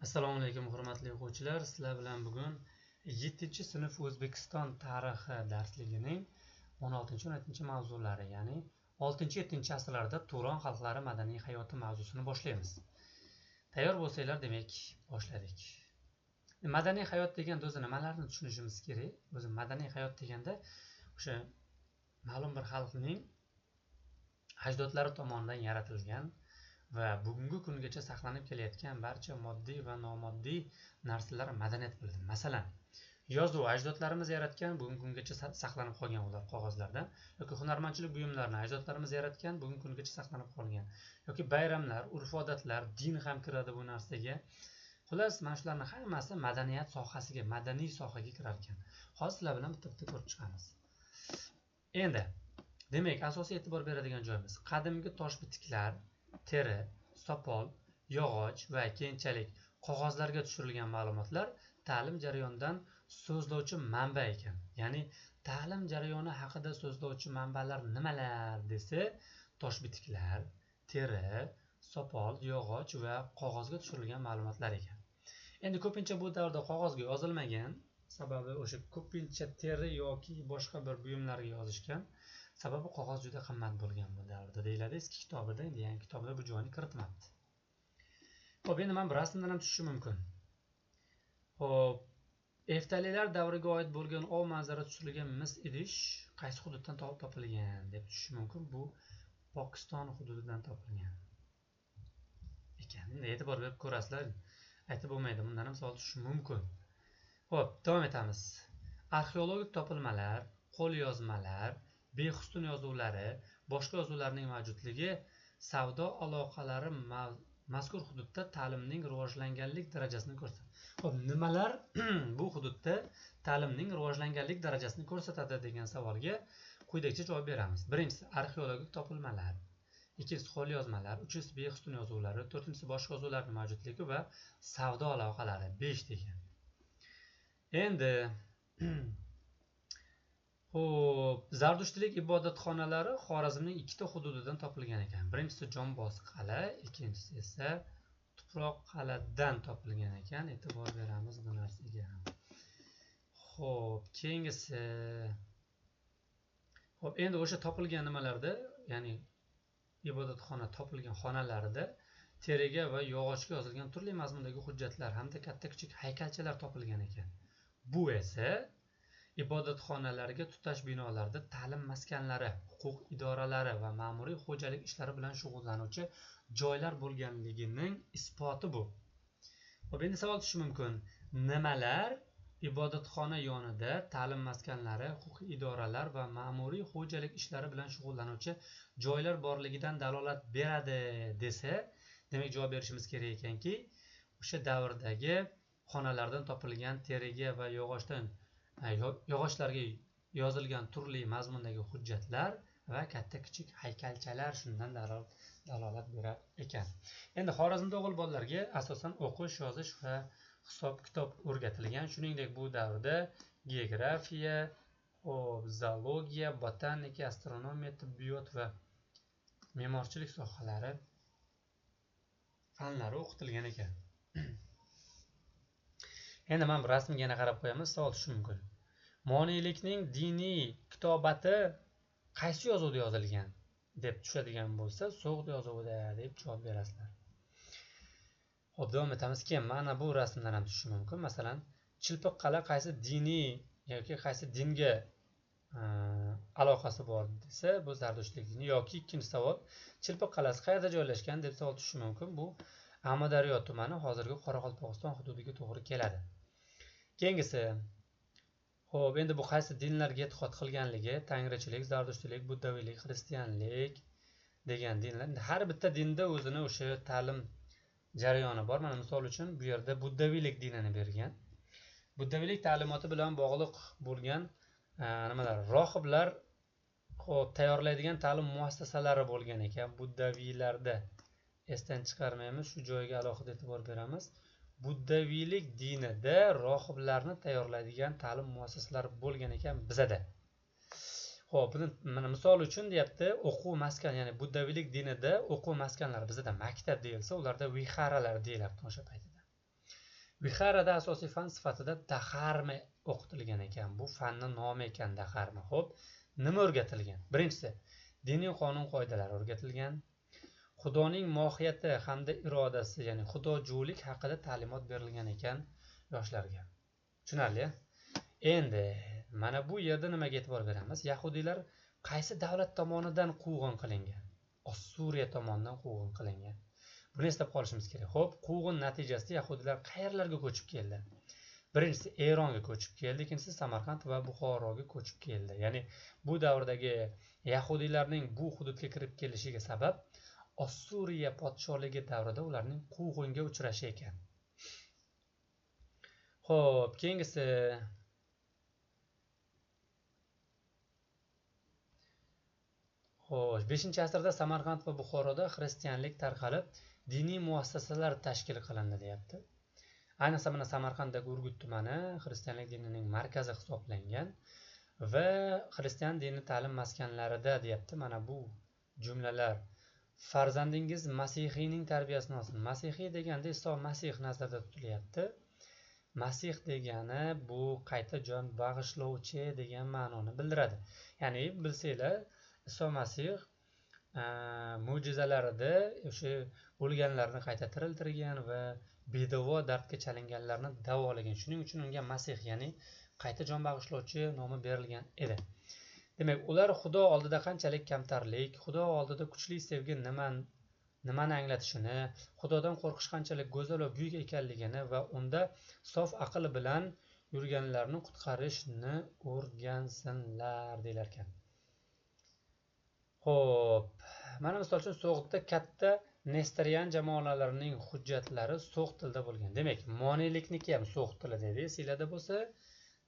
Assalomu alaykum, hurmatli o'quvchilar. Sizlar bilan bugun 7-sinf O'zbekiston tarixi darsligining 16-17 mavzulari, ya'ni 6-7 asrlarda Turon xalqlari madaniy hayoti mavzusini boshlaymiz. Tayyor bo'lsanglar, demak, boshladik. Madaniy hayot deganda o'zi nimalarni tushunishimiz kerak? O'zi madaniy hayot deganda o'sha ma'lum bir xalqning ajdodlari tomonidan yaratilgan va bugungi kungacha saqlanib kelayotgan barcha moddiy va nomoddiy narsalar madaniyat bo'ladi. Masalan, yozuv ajdodlarimiz yaratgan, bugungi kungacha saqlanib qolgan ular qog'ozlarda, yoki hunarmandchilik buyumlarini ajdodlarimiz yaratgan, bugungi kungacha saqlanib qolgan, yoki bayramlar, urf-odatlar, din ham kiradi bu narsaga. Xullas, mana shularning hammasi madaniyat sohasiga, madaniy sohaga kirar ekan. Hozir sizlar bilan bitta-bitta ko'rib chiqamiz. Endi, demak, asosiy e'tibor beradigan joyimiz qadimgi tosh bitiklar, teri, sopol, yog'och va keyinchalik qog'ozlarga tushirilgan ma'lumotlar ta'lim jarayonidan so'zlovchi manba ekan. Ya'ni ta'lim jarayoni haqida so'zlovchi manbalar nimalar desa, tosh bitiklar, teri, sopol, yog'och va qog'ozga tushirilgan ma'lumotlar ekan. Endi ko'pincha bu davrda qog'ozga yozilmagan, sababi o'sha ko'pincha teri yoki boshqa bir buyumlarga yozishgan. Sababi qog'oz juda qimmat bo'lgan bu davrda deyiladi eski kitobida, endi yangi kitobda bu joyni kiritmabdi. Xo'p, endi mana bu rasmdan ham tushishi mumkin. Xo'p, Eftalilar davriga oid bo'lgan ov manzara tushirilgan mis idish qaysi hududdan topilgan deb tushishi mumkin. Bu Pokiston hududidan topilgan ekan. Endi e'tibor berib ko'rasizlar, aytib bo'lmaydi, bundan ham savol tushishi mumkin. Xo'p, davom etamiz. Arxeologik topilmalar, qo'lyozmalar, behustun yozuvlari, boshqa yozuvlarning mavjudligi savdo aloqalari mazkur hududda ta'limning rivojlanganlik darajasini ko'rsatadi. Xo'p, nimalar bu hududda ta'limning rivojlanganlik darajasini ko'rsatadi degan savolga quyidagicha javob beramiz. Birinchisi arxeologik topilmalar, ikkinchisi qo'lyozmalar, uchinchisi behustun yozuvlari, to'rtinchisi boshqa yozuvlarning mavjudligi va savdo aloqalari. 5 degan. Endi xo'p, Zardushtlik ibodatxonalari Xorazmning ikkita hududidan topilgan ekan. Birinchisi Jonboz qal'a, ikkinchisi esa Tuproq qal'adan topilgan ekan. E'tibor beramiz bu narsaga ham. Xo'p, keyingisi. Xo'p, endi o'sha topilgan nimalarda, ya'ni ibodatxona topilgan xonalarida teriga va yog'ochga yozilgan turli mazmundagi hujjatlar hamda katta-kichik haykalchalar topilgan ekan. Bu esa ibodatxonalarga tutash binolarda ta'lim maskanlari, huquq idoralari va ma'muriy xo'jalik ishlari bilan shug'ullanuvchi joylar bo'lganligining isboti bu. Xo'p, endi savol tushishi mumkin. Nimalar ibodatxona yonida ta'lim maskanlari, huquqiy idoralar va ma'muriy xo'jalik ishlari bilan shug'ullanuvchi joylar borligidan dalolat beradi desa, demak javob berishimiz kerak ekanki, o'sha davrdagi xonalardan topilgan teriga va yog'ochlarga yozilgan turli mazmundagi hujjatlar va katta-kichik haykalchalar shundan dalolat berar ekan. Endi Xorazmda o'g'il bolalarga asosan o'qish, yozish va hisob-kitob o'rgatilgan. Shuningdek, bu davrda geografiya, zoologiya, botanika, astronomiya, tibbiyot va me'morchilik sohalari fanlari o'qitilgan ekan. Endi mana bu rasmga yana qarab qo'yamiz, savol tushishi mumkin. Moniylikning diniy kitobati qaysi yozuvda yozilgan deb tushadigan bo'lsa, So'g'd yozuvida deb javob berasizlar. Xo'p, davom etamiz. Keyin mana bu rasmdan ham tushishi mumkin. Masalan, Chilpiq qal'a qaysi diniy yoki qaysi dinga aloqasi bor desa, bu Zardushtlik dini. Yoki ikkinchi savol, Chilpiq qal'asi qayerda joylashgan deb savol tushishi mumkin. Bu Amudaryo tumani, hozirgi Qoraqalpog'iston hududiga to'g'ri keladi. Keyingisi, xo'p, endi bu qaysi dinlarga e'tiqod qilganligi, tangrichilik, zardushtlik, buddaviylik, xristianlik degan dinlar. Endi har bitta dinda o'zini o'sha ta'lim jarayoni bor. Mana misol uchun bu yerda buddaviylik dinini bergan. Buddaviylik ta'limoti bilan bog'liq bo'lgan nimalar, rohiblar xo'p tayyorlaydigan ta'lim muassasalari bo'lgan ekan buddaviylarda. Esdan chiqarmaymiz, shu joyga alohida e'tibor beramiz. Buddaviylik dinida rohiblarni tayyorlaydigan ta'lim muassasalari bo'lgan ekan bizada. Xo'p, buni mana misol uchun deyapti, o'quv maskan, ya'ni buddaviylik dinida o'quv maskanlari bizada maktab deyilsa, ularda viharalar deyilardi o'sha paytida. Vixarada asosiy fan sifatida Dharma o'qitilgan ekan. Bu fanning nomi ekan Dharma. Xo'p, nima o'rgatilgan? Birinchisi, diniy qonun qoidalar o'rgatilgan. Xudoning mohiyati hamda irodasi, ya'ni xudojo'lik haqida ta'limot berilgan ekan yoshlarga. Tushunarli? Endi mana bu yerda nimaga e'tibor beramiz? Yahudiylar qaysi davlat tomonidan quvg'in qilingan? Ossuriya tomonidan quvg'in qilingan. Buni eslab qolishimiz kerak. Xo'p, quvg'in natijasida yahudiylar qayerlarga ko'chib keldi? Birinchisi Eronga ko'chib keldi, ikkinchisi Samarqand va Buxoroga ko'chib keldi. Ya'ni bu davrdagi yahudiylarning bu hududga kirib kelishiga sabab Ossuriya podshohligi davrida ularning quvg'inga uchrashi ekan. Xo'p, keyingisi xo'sh, 5-asrda Samarqand va Buxoroda xristianlik tarqalib, diniy muassasalar tashkil qilindi deyapti. Ayniqsa mana Samarqanddagi Urgut tumani xristianlik dinining markazi hisoblangan va xristian dini ta'lim maskanlarida deyapti. Mana bu jumlalar: farzandingiz masihiyning tarbiyasini olsin. Masihiy deganda Iso Masih nazarda tutilyapti. Masih degani bu qayta jon bag'ishlovchi degan ma'noni bildiradi. Ya'ni bilsanglar, Iso Masih mo'jizalarida o'sha o'lganlarni qayta tiriltirgan va bedavo dardga chalinganlarni davolagan. Shuning uchun unga Masih, ya'ni qayta jon bag'ishlovchi nomi berilgan edi. Demak, ular Xudo oldida qanchalik kamtarlik, Xudo oldida kuchli sevgi nimani anglatishini, Xudodan qo'rqish qanchalik go'zal va buyuk ekanligini va unda sof aql bilan yurganlarni qutqarishni o'rgansinlar deyilar ekan. Xo'p, mana misol uchun So'g'dda katta Nestorian jamoalarining hujjatlari so'g'd tilida bo'lgan. Demak, Moniylikniki ham so'g'd tilida edi, esinglarda bo'lsa.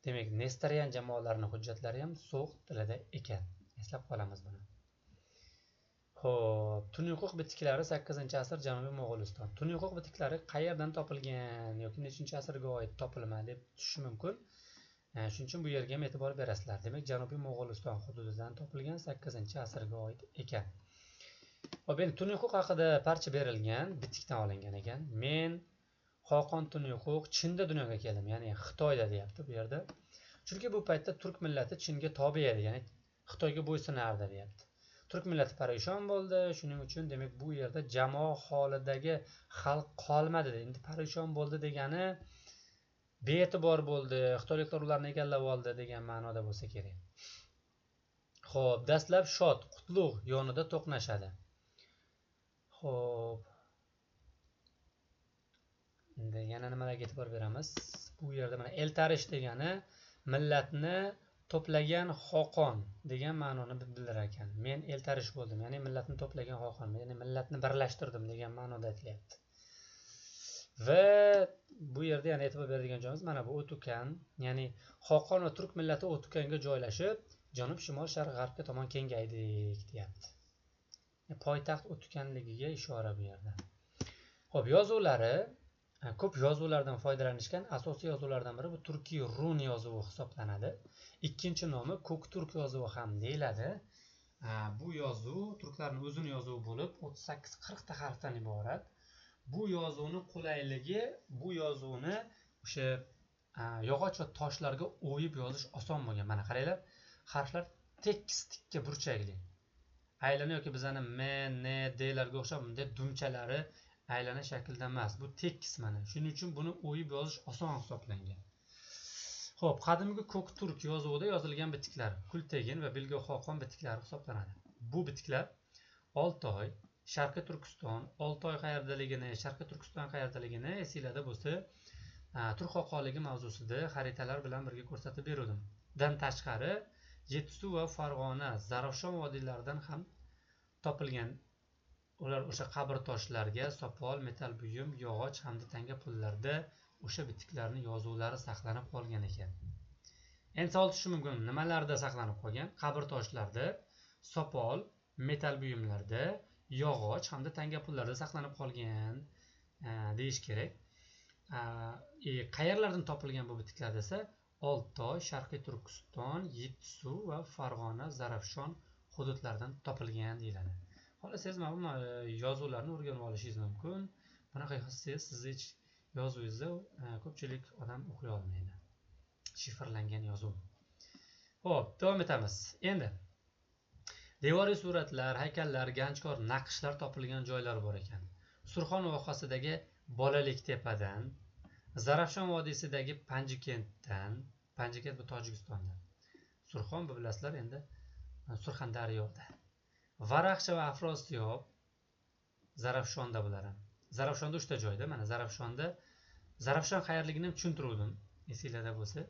Demak, Nestorian jamoalarining hujjatlari ham so'g'd tilida ekan. Eslab qolamiz buni. Xo'p, Tunyuquq bitiklari 8-asr Janubiy Mo'g'uliston. Tunyuquq bitiklari qayerdan topilgan yoki nechinchi asrga oid topilma deb tushishi mumkin. Shuning uchun bu yerga ham e'tibor berasizlar. Demak, Janubiy Mo'g'uliston hududidan topilgan 8-asrga oid ekan. Xo'p, endi Tunyuquq haqida parcha berilgan, bitikdan olingan ekan. Men Xoqon Tunyuquq Chinda dunyoga keldim, ya'ni Xitoyda deyapti bu yerda. Chunki bu paytda turk millati Chinga tobe edi, ya'ni Xitoyga bo'ysunardi deyapti. Turk millati parishon bo'ldi, shuning uchun demak bu yerda jamoa holidagi xalq qolmadi. Endi parishon bo'ldi degani be'tibor bo'ldi, xitoyliklar ularni egallab oldi degan ma'noda bo'lsa kerak. Xo'p, dastlab Shot Qutlug' yonida to'qnashadi. Xo'p. Endi yana nimalarga e'tibor beramiz? Bu yerda mana eltarish degani millatni to'plagan xoqon degan ma'noni bildirar ekan. Men eltarish bo'ldim, ya'ni millatni to'plagan xoqon, ya'ni millatni birlashtirdim degan ma'noda aytilyapti. Va bu yerda yana e'tibor beradigan joyimiz mana bu O'tukan, ya'ni xoqon va turk millati O'tukanga joylashib, janub, shimol, sharq, g'arbga tomon kengaydik deyapti. Poytaxt O'tukanligiga ishora bu yerda. Xo'p, yozuvlari ko'p yozuvlardan foydalanishgan. Asosiy yozuvlardan biri bu turkiy run yozuvi hisoblanadi. Ikkinchi nomi ko'k turk yozuvi ham deyiladi. Bu yozuv turklarning o'zini yozuvi bo'lib, 38-40 ta harfdan iborat. Bu yozuvning qulayligi, bu yozuvni o'sha yog'och va toshlarga o'yib yozish oson bo'lgan. Mana qaranglar, harflar tekis tikka burchakli. Aylana yoki bizani M, N, D larga o'xshab bunday dumchalari aylana shaklda emas. Bu tekis mana. Shuning uchun buni o'yib yozish oson hisoblangan. Xo'p, qadimgi ko'k turk yozuvida yozilgan bitiklar Kultegin va Bilga Xoqon bitiklari hisoblanadi. Bu bitiklar Oltoy, Sharqiy Turkiston, Oltoy qayerdaligini, Sharqiy Turkiston qayerdaligini esinglarda bo'lsa, Turk xoqonligi mavzusida xaritalar bilan birga ko'rsatib berdim. Dan tashqari Yetisuv va Farg'ona, Zarafshon vodiylaridan ham topilgan. Ular o'sha qabr toshlarga, sopol, metal buyum, yog'och hamda tanga pullarda o'sha bitiklarning yozuvlari saqlanib qolgan ekan. Endi savol tushishi mumkin, nimalarda saqlanib qolgan? Qabr toshlarda, sopol, metal buyumlarda, yog'och hamda tanga pullarda saqlanib qolgan deyish kerak. Qayerlardan topilgan bu bitiklar desa, Oltoy, Sharqiy Turkiston, Yetisuv va Farg'ona, Zarafshon hududlaridan topilgan deyiladi. Xohlasangiz mana bu yozuvlarni o'rganib olishingiz mumkin. Bunaqa qilsangiz sizni hech Yozuvingizni ko'pchilik odam o'qiy olmaydi. Shifrlangan yozuv. Xo'p, davom etamiz. Endi devoriy suratlar, haykallar, ganchkor naqshlar topilgan joylar bor ekan. Surxon vohasidagi Bolalik tepadan, Zarafshon vodiysidagi Panjikentdan, Panjikent bu Tojikistonda. Surxon bu bilasizlar endi Surxondaryoda. Varaxsha va Afrosiyob Zarafshonda bular ham. Zarafshonda 3 ta joyda, mana Zarafshonda, Zarafshon qayerligini ham tushuntiruvdim, esinglarda bo'lsa.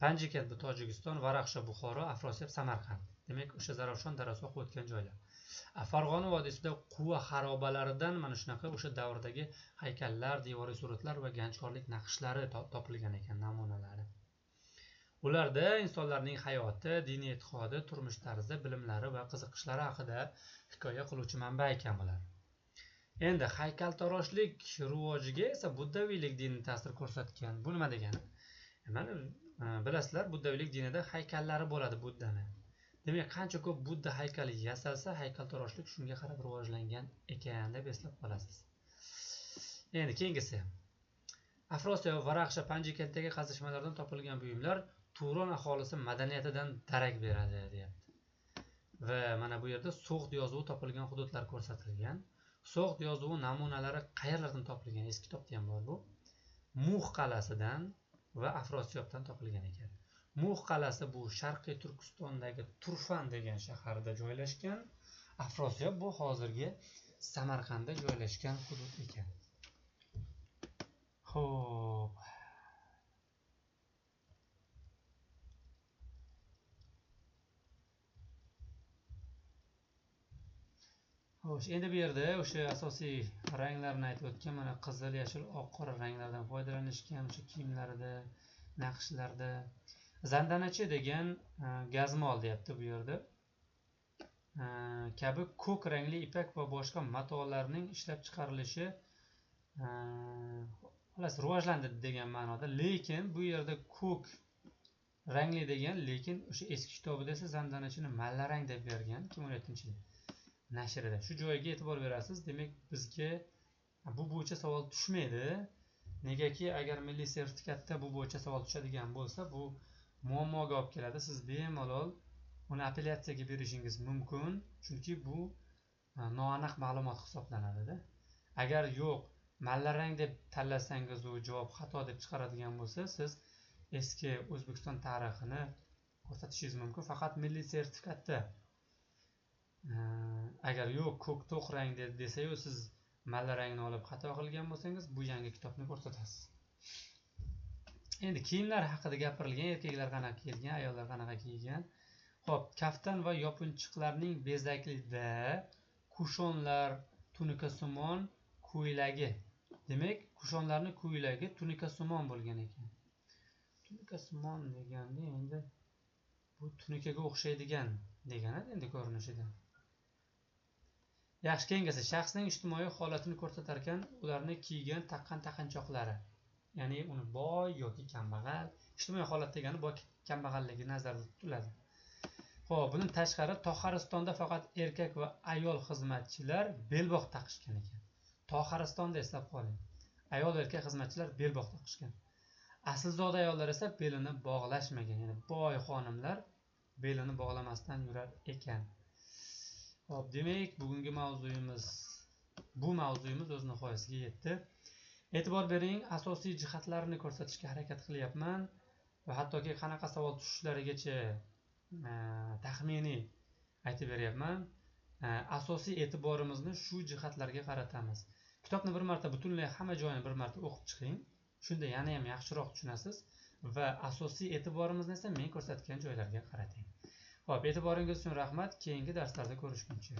Panjikent bu Tojikiston, Varaxsha Buxoro, Afrosiyob Samarqand. Demak, o'sha Zarafshon darasi oqib o'tgan joylar. Farg'ona vodiysida Quva xarobalaridan mana shunaqa o'sha davrdagi haykallar, devoriy suratlar va ganchkorlik naqshlari topilgan ekan, namunalari. Ularda insonlarning hayoti, diniy e'tiqodi, turmush tarzi, bilimlari va qiziqishlari haqida hikoya qiluvchi manba ekan bular. Endi haykaltaroshlik rivojiga esa buddaviylik dini ta'sir ko'rsatgan. Bu nima degani? Mana bilasizlar, buddaviylik dinida haykallari bo'ladi Buddani. Demak, qancha ko'p Budda haykali yasalsa, haykaltaroshlik shunga qarab rivojlangan ekan deb eslab qolasiz. Endi keyingisi. Afrosiyob, Varaxsha, Panjikentdagi qazishmalardan topilgan buyumlar Turon aholisi madaniyatidan darak beradi, deyapti. Va mana bu yerda So'g'd yozuvi topilgan hududlar ko'rsatilgan. So'g'd yozuvi namunalari qayerlardan topilgan? Eski kitobda ham bor bu. Mux qal'asidan va Afrosiyobdan topilgan ekan. Mux qal'asi bu Sharqiy Turkistondagi Turfan degan shaharda joylashgan. Afrosiyob bu hozirgi Samarqandda joylashgan hudud ekan. Xo'p. Xo'sh, endi bu yerda o'sha asosiy ranglarni aytib o'tgan, mana qizil, yashil, oq, qora ranglardan foydalanishgan o'sha kiyimlarida, naqshlarda. Zandanachi degan gazmol deyapti bu yerda. Kabi ko'k rangli ipak va boshqa matolarning ishlab chiqarilishi xullas rivojlandi degan ma'noda, lekin bu yerda ko'k rangli degan, lekin o'sha eski kitobida esa zandanachini malla rang deb bergan 2017-yil nashrida. Shu joyga e'tibor berasiz. Demak, bizga bu bo'yicha savol tushmaydi. Negaki agar milliy sertifikatda bu bo'yicha savol tushadigan bo'lsa, bu muammoga olib keladi. Siz bemalol uni apellyatsiyaga berishingiz mumkin, chunki bu noaniq ma'lumot hisoblanadi-da. Agar yo'q, malla rang deb tanlasangiz u javob xato deb chiqaradigan bo'lsa, siz eski O'zbekiston tarixini ko'rsatishingiz mumkin faqat milliy sertifikatda. Agar yo'q, ko'k to'q rang desa-yu, siz malla rangni olib xato qilgan bo'lsangiz, bu yangi kitobni ko'rsatasiz. Endi kiyimlar haqida gapirilgan, erkaklar qanaqa kiygan, ayollar qanaqa kiygan. Xo'p, kaftan va yopinchiqlarning bezaklida kushonlar, tunikasimon ko'ylagi. Demak, kushonlarning ko'ylagi tunikasimon bo'lgan ekan. Tunikasimon deganda endi bu tunikaga o'xshaydigan degani endi ko'rinishidan. Yaxshi, keyingisi shaxsning ijtimoiy holatini ko'rsatar ekan, ularni kiygan, taqqan taqinchoqlari. Ya'ni uni boy yoki kambag'al, ijtimoiy holat degani boy kambag'alligi nazarda tutiladi. Xo'p, bundan tashqari Toxaristonda faqat erkak va ayol xizmatchilar belbog' taqishgan ekan. Toxaristonda eslab qoling. Ayol va erkak xizmatchilar belbog' taqishgan. Aslzoda ayollar esa belini bog'lashmagan, ya'ni boy xonimlar belini bog'lamasdan yurar ekan. Xo'p, demak, bugungi mavzuyimiz, bu mavzuyimiz o'z nihoyasiga yetdi. E'tibor bering, asosiy jihatlarini ko'rsatishga harakat qilyapman va hattoki qanaqa savol tushishlarigacha taxminiy aytib beryapman. Asosiy e'tiborimizni shu jihatlarga qaratamiz. Kitobni bir marta butunlay hamma joyini bir marta o'qib chiqing. Shunda yana ham yaxshiroq tushunasiz va asosiy e'tiborimizni esa men ko'rsatgan joylarga qarating. Xo'p, e'tiboringiz uchun rahmat. Keyingi darslarda ko'rishguncha.